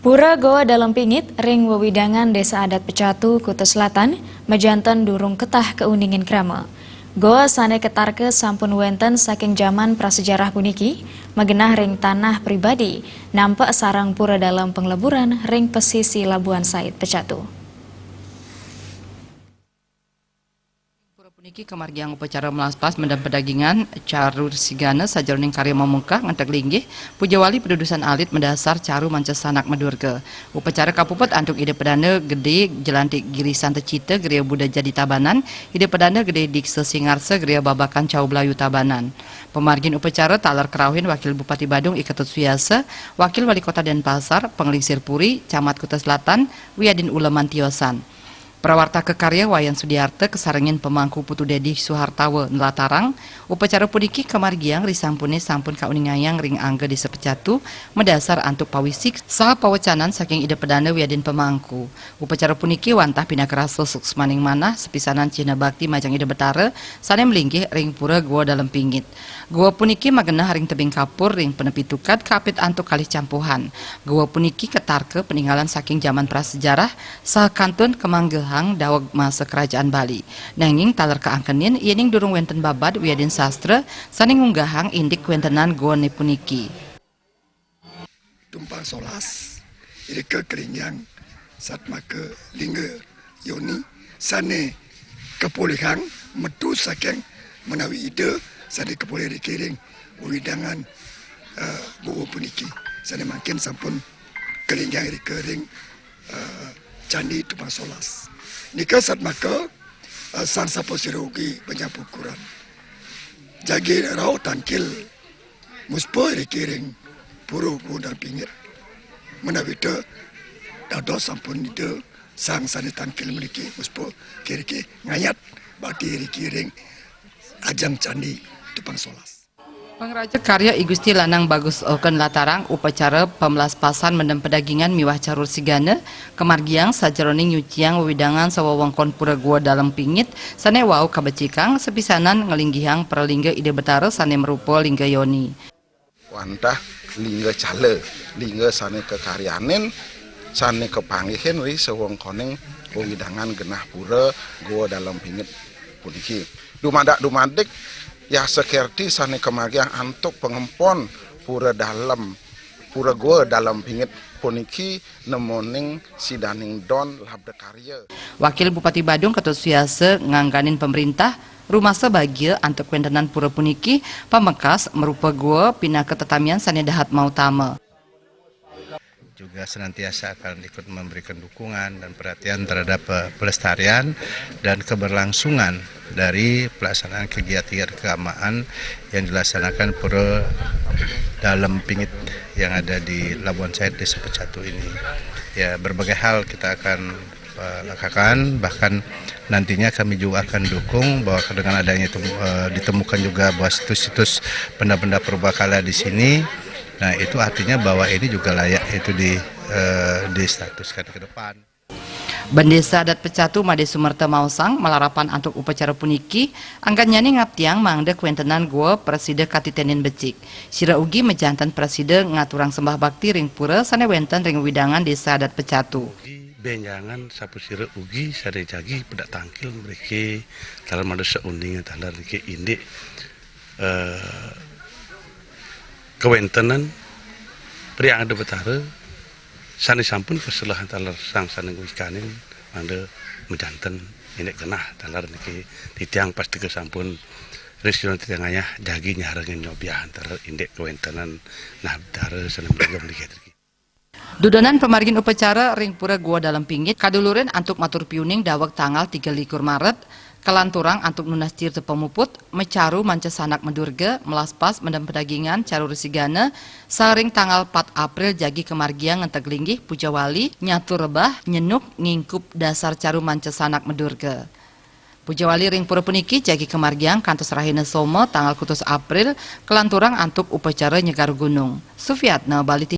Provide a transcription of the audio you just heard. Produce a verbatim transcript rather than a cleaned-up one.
Pura Goa Dalem Pingit ring wewidangan Desa Adat Pecatu, Kuta Selatan, majanten durung ketah kauningin krama. Goa sane ketarka sampun wenten saking jaman prasejarah puniki, magenah ring tanah pribadi, nampek sareng pura dalem pangleburan ring pesisi Labuhan Said, Pecatu. Pura puniki kamargiang upacara melaspas mendem pedagingan, caru sigana sajeroning karya mamungkah ngenteg linggih, puja wali padudusan alit madasar caru manca sanak madurga. Upacara kapuput antuk Ida Pedanda Gede Jelantik Giri Santa Cita Griya Buddha Jadi Tabanan, Ida Pedanda Gede Diksa Singarsa Griya Babakan Cau Blayu Tabanan. Pamargin upacara taler karauhin Wakil Bupati Badung I Ketut Suyasa, Wakil Wali Kota Denpasar, Panglingsir Puri, Camat Kuta Selatan, wiadin uleman tiosan. Prawarta kakarya Wayan Sudiarta kasarengin pamangku Putu Dedi Suhartawa nlatarang, upacara puniki kamargiang risampune sampun kauningayang ring angga Desa Pecatu, madasar antuk pawisik saha pawecanan saking Ida Pedanda wiadin pamangku. Upacara puniki wantah pinaka rasa suksmaning manah sapisanan cihna bakti majeng Ida Betara sane malinggih ring Pura Goa Dalem Pingit. Goa puniki magenah ring tebing kapur ring panepi tukad kapit antuk kalih campuhan. Goa puniki ketarka peninggalan saking jaman prasejarah saha kantun kamanggehang daweg masa Kerajaan Bali. Nanging taler kaangkenin yening durung wenten babad wiadin sastra sane ngunggahang indik kawentenan goane puniki. Tumpang solas, irika kalinggihang satmaka lingga yoni sane kapolihang metu saking menawi Ida sane kapolih iriki ring wewidangan, eh, goa puniki sane mangkin sampun kalinggihang irika ring, eh, Candi Tumpang Solas. Nika satmaka, eh, Sang Sapa Sira Ugi Banyapukuran. Jagi rauh tangkil muspa iriki ring Pura Goa Dalem Pingit. Menawita dados sampun Ida Sang Sane Tangkil mriki muspa kiriki ngayat bakti iriki ring ajeng Candi Tumpang Solas. Pangraja karya I Gusti Lanang Bagus Oken latarang upacara pamlaspasan mendem pedagingan miwah caru sigana kamargiang sajeroning nyuciang wewidangan sawewengkon Pura Goa Dalem Pingit sane wau kabecikang sapisanan nglinggihang pralingga Ida Betara sane marupa lingga yoni. Wantah lingga cala, lingga sane kakaryanin, sane kapanggihin ri sawewengkoning wewidangan genah Pura Goa Dalem Pingit puniki. Dumadak-dumadik yasa kerti sane kamargiang antuk pangempon Pura Dalem, Pura Goa Dalem Pingit puniki nemoning sidaning don labda karya. Wakil Bupati Badung Ketut Suyasa ngangganin pamerintah rumasa bagia antuk kawentenan pura puniki, pamekas marupa goa pinaka tetamian sane dahat mautama. Juga senantiasa akan ikut memberikan dukungan dan perhatian terhadap, eh, pelestarian dan keberlangsungan dari pelaksanaan kegiatan keagamaan yang dilaksanakan Pura Dalem Pingit yang ada di Labuhan Said, Desa Pecatu ini. Ya, berbagai hal kita akan, eh, lakukan, bahkan nantinya kami juga akan dukung bahwa dengan adanya tem-, eh, ditemukan juga bahwa situs-situs benda-benda purbakala di sini, nah, itu artinya bahwa ini juga layak itu di, eh, distatuskan ke depan. Bendesa Adat Pecatu Made Sumerta maosang malarapan antuk upacara puniki, anggannyane ngaptiang mangda kawentenan goa prasida katitenin becik. Sira ugi majanten prasida ngaturang sembah bakti ring pura sane wenten ring wewidangan Desa Adat Pecatu. Ugi benjangan sapasira ugi sane jagi pedak tangkil mriki taler mangda sauning taler niki indik, eh, kawentenan ri angga Betara sane sampun kaseleh taler sang sane ngwikanin mangda majanten indik genah taler niki titiang pastika sampun ring sira titiang ayah jagi nyarengin nyobiah taler indik kawentenan nah Betara sane mriki mriki. Dudonan pamargin upacara ring Pura Goa Dalem Pingit kadulurin antuk matur piuning daweg tanggal tiga likur Maret, kalanturang antuk nunas tirta pamuput, macaru manca sanak madurga, melaspas mendem pedagingan, caru risigana, saring tanggal pat April jagi kamargiang ngenteg linggih, puja wali, nyatur rebah, nyenuk, ngingkup dasar caru manca sanak madurga. Puja wali ring pura puniki jagi kamargiang kantos rahina Soma tanggal kutus April, kalanturang antuk upacara nyegar gunung. Sufiatna, Bali T V.